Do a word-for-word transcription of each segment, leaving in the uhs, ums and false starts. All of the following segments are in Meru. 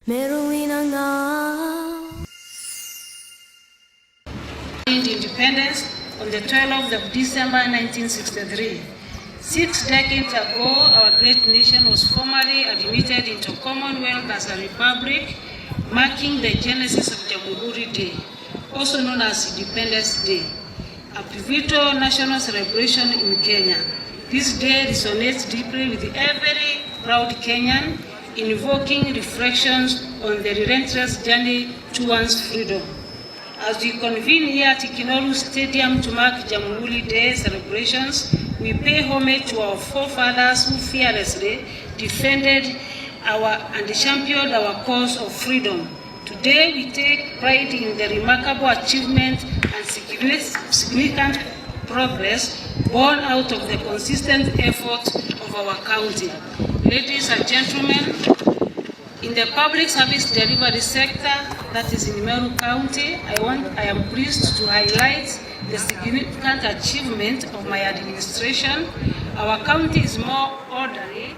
Meru wina nga. Independence on the twelfth of December nineteen sixty-three. Six decades ago, our great nation was formally admitted into Commonwealth as a republic, marking the genesis of Jamhuri Day, also known as Independence Day, a pivotal national celebration in Kenya. This day resonates deeply with every proud Kenyan, invoking reflections on the relentless journey towards freedom. As we convene here at Kinoru Stadium to mark Jamhuri Day celebrations, we pay homage to our forefathers who fearlessly defended our and championed our cause of freedom. Today, we take pride in the remarkable achievement and significant progress born out of the consistent efforts of our county. Ladies and gentlemen, in the public service delivery sector, that is in Meru County, I want, I am pleased to highlight the significant achievement of my administration. Our county is more orderly.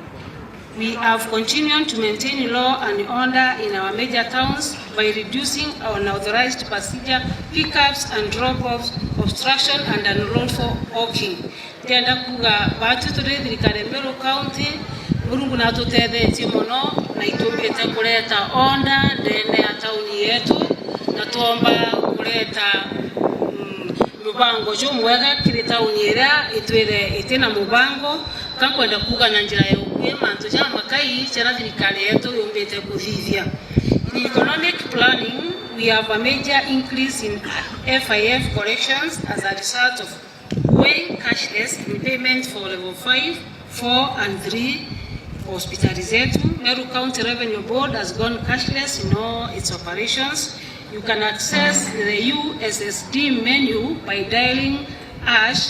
We have continued to maintain law and order in our major towns by reducing unauthorized passenger pickups and drop-offs, obstruction and unlawful hawking. Ndienda kuuga baatu turi thirikari ya Meru County, Murungu natutethetie mono na itumbite kureta order ndene ya tauni yetu, na twomba kureta, mm, mubango jumwega kiri tauni iria itwire itina mubango. Ka nkwenda kuuga na njira ya ukui mantu jamakai jaria thirikari yetu yumbite kuthithia. In economic planning, we have a major increase in F I F collections as a result of going cashless in payment for level five, four and three hospitali zetu. Meru County Revenue Board has gone cashless in all its operations. You can access the U S S D menu by dialing hash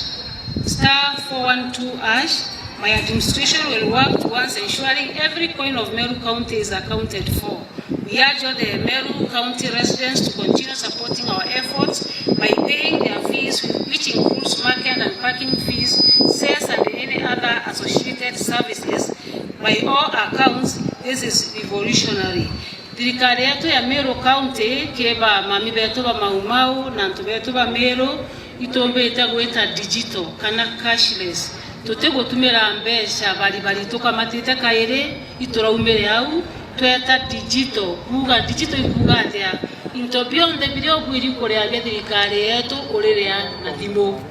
star four one two hash. My administration will work towards ensuring every coin of Meru County is accounted for. We urge all the Meru County residents to continue supporting our efforts by paying their fees, which includes market and parking fees, sales and any other associated services. By all accounts, this is revolutionary. Thirikari yetu ya Meru County, kiri ba mami betu ba Mau Mau na antu betu ba Meru, itumbite gwita digital kana cashless. Tutigutumira mbeca baribari tukamatite kairi, ituraumire au, tweta digital. Kuuga digital ikuuga atia? Into bionthe biria ubwiri kuria bia thirikari yetu uriria na thimu.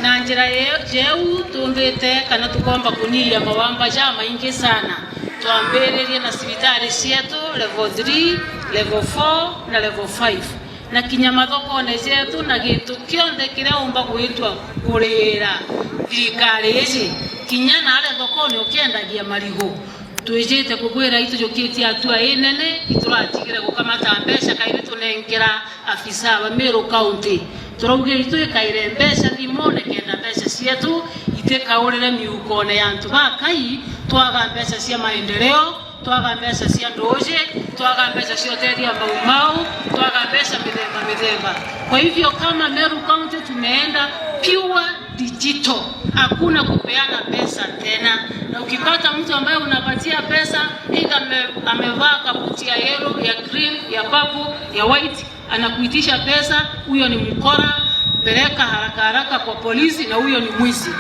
Na njira ye-, jeu tumbite kana tukomba kunyiria mawamba jamaingi sana, twambiririe na cibitari cietu level three, level four na level five, na kinya mathokone jetu na gintu kionthe kiria umba gwitwa kuriira thirikari iji, kinya naria thokone ukiendagia marigu. Twijite kubwira itujukitie hatua inene, ituratigire gukamata mbeca kairi tunenkera afisa ba Meru County. Turaugire itwikaire mbeca thimune kenda mbeca cietu itikaurire miukone ya antu bakai, twaga mbeca cia maendeleo, twaga mbeca cia nduuji, twaga mbeca cia utethia Mau Mau, twaga mbeca mithemba mithemba. Kwa hivyo kama Meru County tumeenda pure digital, hakuna kupeana pesa tena. Na ukipata mtu ambaye unapatia pesa, either ame-, amevaa kabuti ya yellow, ya green, ya purple, ya white, anakuitisha pesa, huyo ni mkora, peleka haraka haraka kwa polisi, na huyo ni mwizi.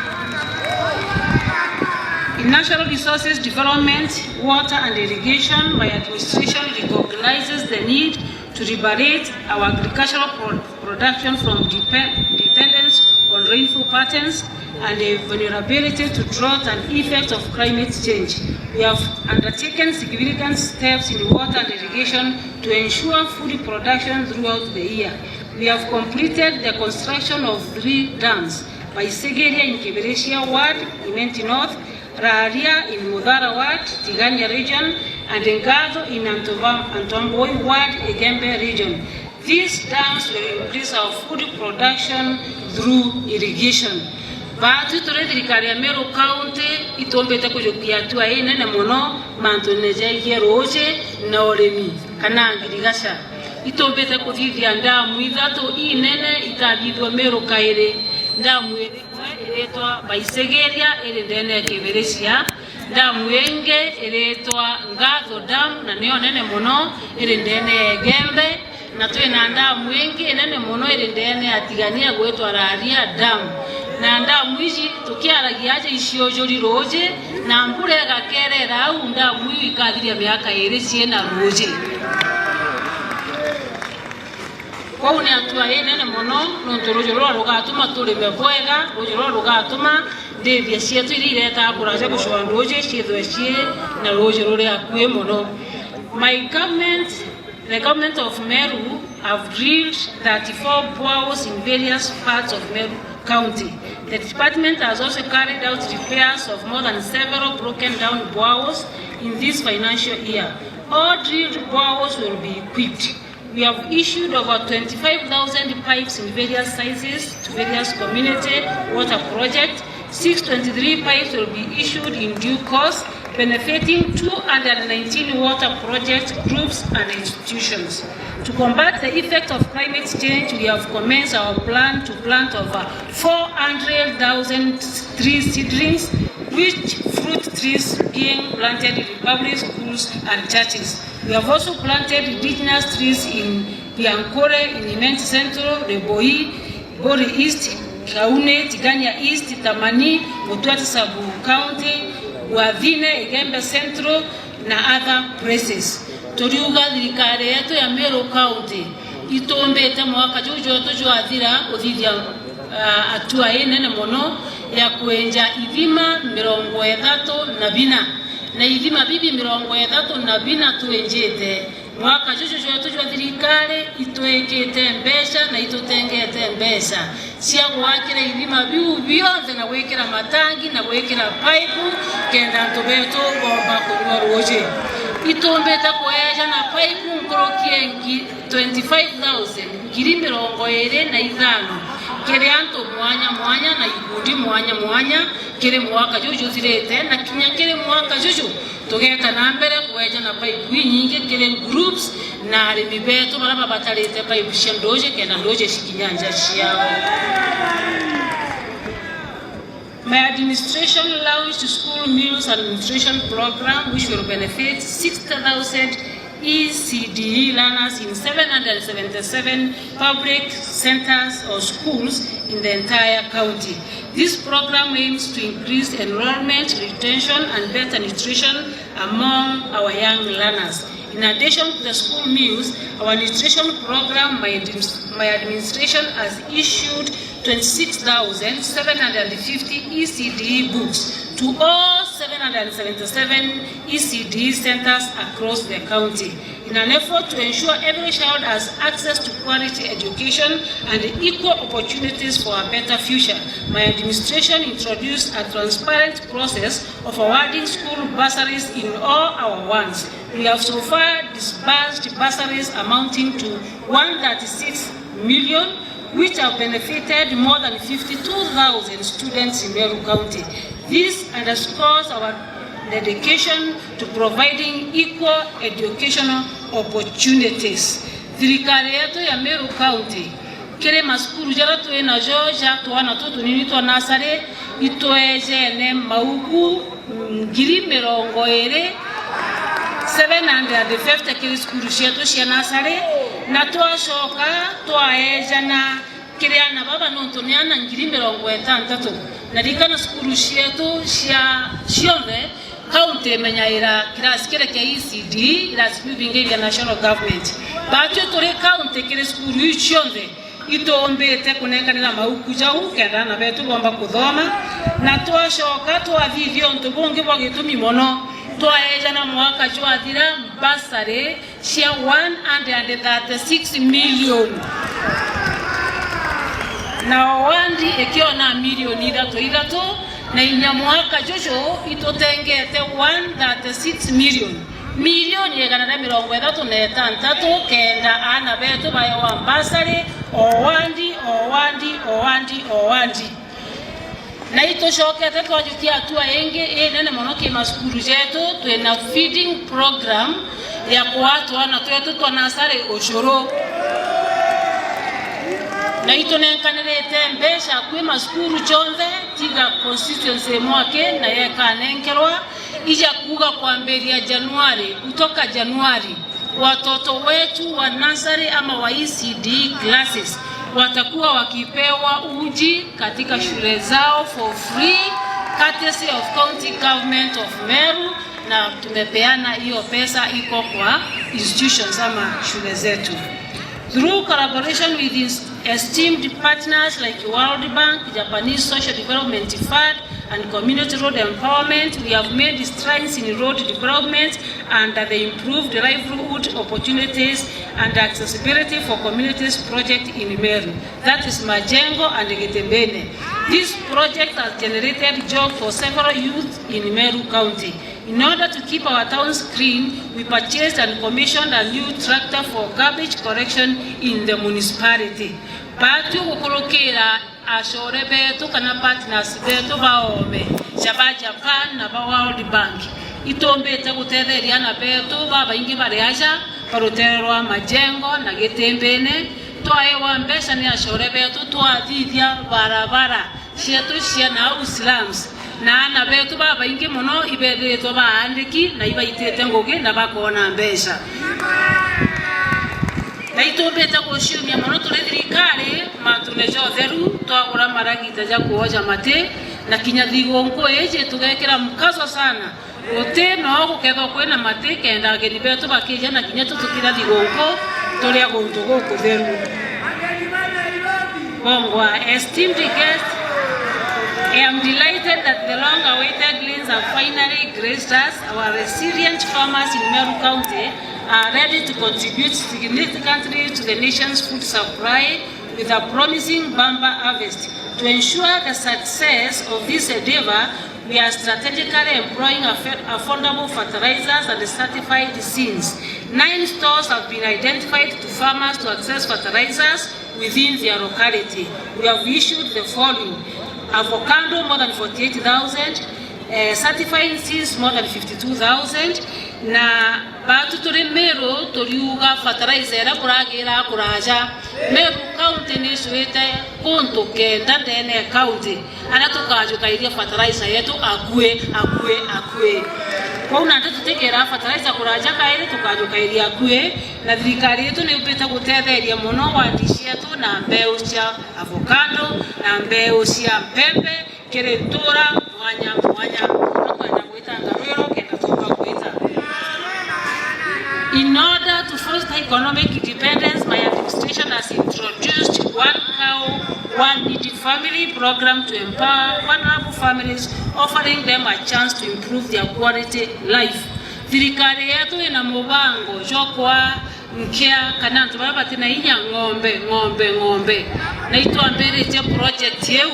In natural resources development, water and irrigation, my administration recognizes the need to liberate our agricultural pro-, production from depend-, dependence on rainfall patterns and the vulnerability to drought and effects of climate change. We have undertaken significant steps in water and irrigation to ensure food production throughout the year. We have completed the construction of three dams, Baisegeria in Kibirisha Ward, Imenti North, Raria in Muthara Ward, Tigania Region, and Ngatho in Antoba-, Antwamboi Ward, Igembe Region. These dams will increase our food production through irrigation. Baatu turi thirikari ya Meru County, itumbite kujukia hatua inene mono mantune jegie ruuji na urimi kana agriculture. Itumbite kuthithia ndamu ithatu inene itathithua Meru kairi. Ndamu iri imwe iritwa Baisegeria iri ndene ya Kibirisha, Ndamu ingi iritwa Ngatho Dam, na niyo nene mono, iri ndene ya Igembe, na twina ndamu ingi inene mono iri ndene ya Tigania gwitwa Raria Dam. Na ndamu iji tukiaragia aja iciujuri ruuji, na mbura igakerera au, ndamu iu ikathiria miaka iri ciina ruuji. Kwou ni atua inene mono, nontu ruuji rura rugatuma turime bwega, ruuji rura rugatuma ndithia cietu iria iretaa kuraja gucwa nduuji ciithwe cii na ruuji ruri akui mono. My government, the government of Meru have drilled thirty-four boreholes in various parts of Meru County. The department has also carried out repairs of more than several broken down boreholes in this financial year. All drilled boreholes will be equipped. We have issued over twenty-five thousand pipes in various sizes to various community water projects. Six twenty-three pipes will be issued in due course, benefiting two hundred nineteen water project groups and institutions. To combat the effect of climate change, we have commenced our plan to plant over four hundred thousand tree seedlings, with fruit trees being planted in public schools and churches. We have also planted indigenous trees in Biankore, in Imenti Central, Reboi, Bori East, Kaune, Tigania East, Tamani, Mutwati Sub-County, Gwathine, Igembe Central, na other places. Turiuga thirikari yetu ya Meru County itumbite mwaka juu jwetu jwathira kuthithia, ah, atua inene mono ya kwenja ithima mirongo ithatu na bina, na ithima bibi mirongo ithatu na bina twenjite mwaka juju jwetu jwa thirikari itwikite mbeca na itutengete mbeca cia gwakira ithima biu bionthe na gwikira matangi na gwikira paipu, kenda antu betu bomba kunywa ruuji. Itumbite kweejana paipu nkuruki ya ngi-, twenty-five thousand, ngiri mirongo iri na ithano, kiri antu mwanya mwanya na ikundi mwanya mwanya, kiri mwaka juju juthirite na kinya kiri mwaka juju. Tugeeta na mbere kweejana paipu inyingi kiri groups na arimi betu baria babatarite paipu cia nduuji kenda nduuji cikinya nja ciao. My administration launched school meals and nutrition program which will benefit sixty thousand E C D E learners in seven hundred seventy-seven public centers or schools in the entire county. This program aims to increase enrollment, retention, and better nutrition among our young learners. In addition to the school meals, our nutrition program, my admin-, my administration has issued twenty-six thousand seven hundred fifty E C D E books to all seven hundred seventy-seven E C D E centers across the county. In an effort to ensure every child has access to quality education and equal opportunities for a better future, my administration introduced a transparent process of awarding school bursaries in all our wards. We have so far disbursed bursaries amounting to one thirty-six million, which have benefited more than fifty-two thousand students in Meru County. This underscores our dedication to providing equal educational opportunities. Thirikari yetu ya Meru County, kiri macukuru jaria twi najo ja twana tutunini twa nasari, itweejene mauku ngiri mirongo iri, seven hundred fifty kiri cukuru cietu cia nasari, na twacoka twaejana kiri ana baba, nontu ni ana ngiri mirongo itantatu. Na ririkana cukuru cietu cia, cionthe, kaunti imenyaira kirasi kiria kia E C D, irasi biu bingi bia national government. Batwi turi kaunti kiri cukuru iu cionthe, itumbite kunenkanira mauku jau kenda ana betu bomba kuthoma, na twacoka twathithia untu bungi bwa gitumi mono. Twaejana mwaka jwathira mbasari cia one hundred thirty-six million, na o wandi ikiona milioni ithatu ithatu, na inya mwaka juju itutengete one thirty-six million. Milioni igana ria mirongo ithatu na itantatu kenda ana betu baewa mbasari o wandi, o wandi, o wandi, o wandi. Na itucokete twajukia hatua ingi inene mono ki macukuru jetu. Twina feeding program ya kwaa twana twetu twa nasari ucuru. Na itunenkanirite mbeca kwi macukuru jonthe, tiga constituency imwe aki nayo ikanenkerwa. Ija kuuga kwambiria Januari, kutoka Januari, watoto wetu wa nursery ama wa E C D classes watakuwa wakipewa uji katika shule zao for free, courtesy of County Government of Meru, na tumepeana hiyo pesa, iko kwa institutions ama shule zetu. Through collaboration with ins-, esteemed partners like World Bank, Japanese Social Development Fund, and Community Road Empowerment, we have made strides in road development under the Improved Livelihood Opportunities and Accessibility for Communities project in Meru. That is Majengo and Getembene. This project has generated jobs for several youth in Meru County. In order to keep our towns clean, we purchased and commissioned a new tractor for garbage collection in the municipality. Baatwi gukurukira acore beetu kana partners beetu ba oome, ja ba Japan na ba World Bank, itumbite gutetheria aana beetu babaingi bari aja ba ruteere rwa Majengo na Getembene. Twaewa mbeca ni acore beetu, twathithia barabara cieetu cia nau slums, na aana beetu babaingi mono ibeethiritwe baandiki na ibaitite ngugi na bakoona mbeca. Na itumbite guciumia mono turi thirikari mantune ja utheru, twagura maragita ja kwoja mati, na kinya thigunku iji tugekira mukazo sana. Guti no gukethwa kwina mati kenda ageni beetu bakija na kinya tutukira thigunku turia guntu gukutheru. Bongwa, esteemed guests, I am delighted that the long-awaited rains have finally graced us. Our resilient farmers in Meru County are ready to contribute significantly to the nation's food supply with a promising bumper harvest. To ensure the success of this endeavor, we are strategically employing affe-, affordable fertilizers and certified seeds. Nine stores have been identified to farmers to access fertilizers within their locality. We have issued the following: avocado, more than forty-eight thousand, eh, certified seeds, more than fifty-two thousand, na baatu turi Meru turiuga fertilizer iria buragira kuraja. Meru County ni icurite kuntu kenda ndene ya county, aria tukajukairia fertilizer yeetu akui, akui, akui. Kwou nandi tutikira fertilizer kuraja kairi, tukajukairia akui, na thirikari yeetu ni yumite gutetheria mono wadi cieetu na mbeu cia avocado na mbeu cia mpembe kiri ntuura mwanya mwanya. Tukwenda gwita ngarwiro kenda tuumba gwita. In order to foster economic independence, my administration has introduced One Cow, One Needy Family program to empower vulnerable families, offering them a chance to improve their quality life. Thirikari yeetu ina mubango jwa kwa nkia kana antu baria batina inya ng'ombe, ng'ombe, ng'ombe. Na itwambiritie project iu,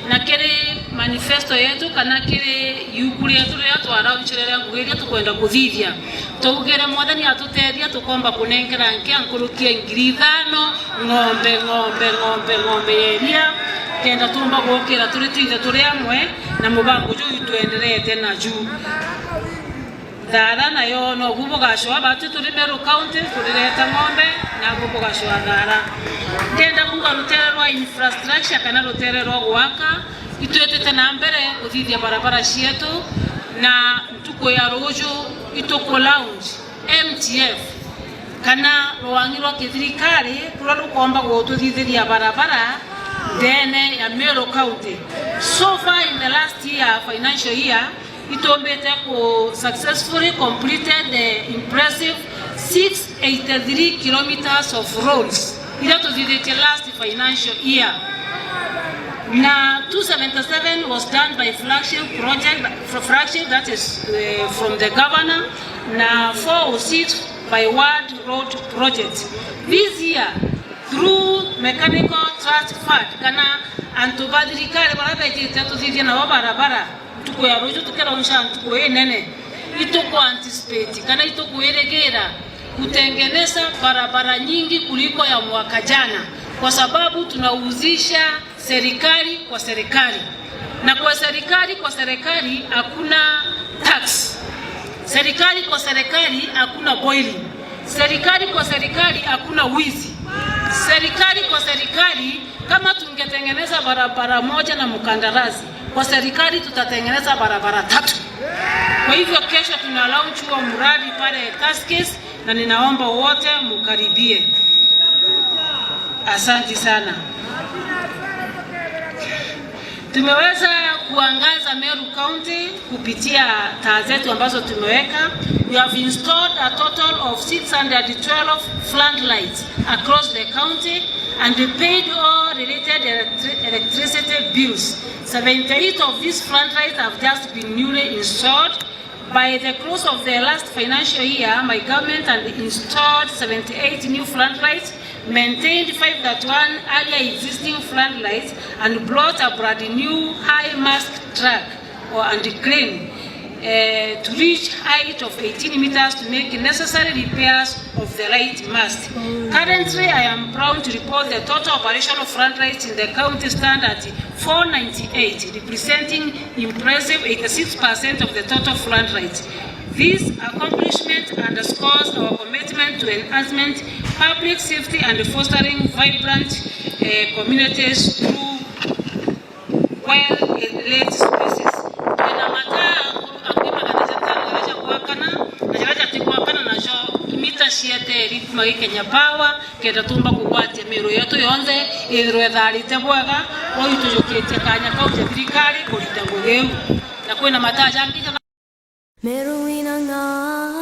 na kiri manifesto yeetu kana kiri iuku rieetu riria twaraunchire ria ngugi iria tukwenda kuthithia, twaugire Mwathani atutethia tukomba kunenkera nkia nkuruki ya ngiri ithano ng'ombe, ng'ombe, ng'ombe, ng'ombe ya iria, kenda tuumba gukira turi twinthe turi amwe na mubango juju twenderete naju. Thaara nayo nobu bugacua, baatu turi Meru County, turireta ng'ombe, nabu bugacua thaara. Ndenda kuuga rutere rwa infrastructure kana rutere rwa gwaka, itwitite na mbere kuthithia barabara cieetu, na ntuku ya ruuju ituku launch M T F, kana rwang'i rwa kithirikari ruria rukomba gututhithiria barabara ndene ya Meru County. So far in the last year, financial year, itumbite ku successfully completed the impressive six eighty-three kilometers of roads iria tuthithitie last financial year. Na two seventy-seven was done by flagship project, fr-, flagship that is, eh, from the governor, na four oh six by World Road Project. This year, through Mechanical Trust Fund, kana antu ba thirikari baria bejite tuthithie nabo barabara, ntuku ya ruuju tukirauncha ntuku inene, ituku anticipate kana itukwirigira kutengeneza barabara nyingi kuliko ya mwaka jana, kwa sababu tunahusisha serikali kwa serikali, na kwa serikali kwa serikali hakuna tax. Serikali kwa serikali hakuna boiling. Serikali kwa serikali hakuna wizi. Serikali kwa serikali, kama tungetengeneza barabara moja na mkandarasi, kwa serikali tutatengeneza barabara tatu. Kwa hivyo kesho tuna launch huo mradi pale Tuskys na ninaomba wote mkaribie. Asante sana. Tumeweza kuangaza Meru County kupitia taa zetu ambazo tumeweka. We have installed a total of six hundred twelve floodlights across the county and paid all related electri-, electricity bills. Seventy-eight of these floodlights have just been newly installed. By the close of the last financial year, my government had installed seventy-eight new floodlights, maintained five thirty-one earlier existing floodlights, and brought a brand new high mast truck or, and crane, eh, to reach height of eighteen meters to make necessary repairs of the light mast. Currently, I am proud to report the total operational floodlights in the county stand at four ninety-eight, representing impressive eighty-six percent of the total floodlights. This accomplishment underscores our commitment to enhancement public safety and fostering vibrant, eh, communities through well-lit spaces. Twina mataa angĩ magana jatano jaria jagwakana, na jaria jatigwakana najo mita cia teri kuma gi Kenya Power, kenda tumba kugwatia Meru yetu yonthe ithirwe itharite bwega. Kwou tujukitie kanya kau ja thirikari kurinda ngugi iu, na kwina mataa jangi jana. Meru wina ng'aa.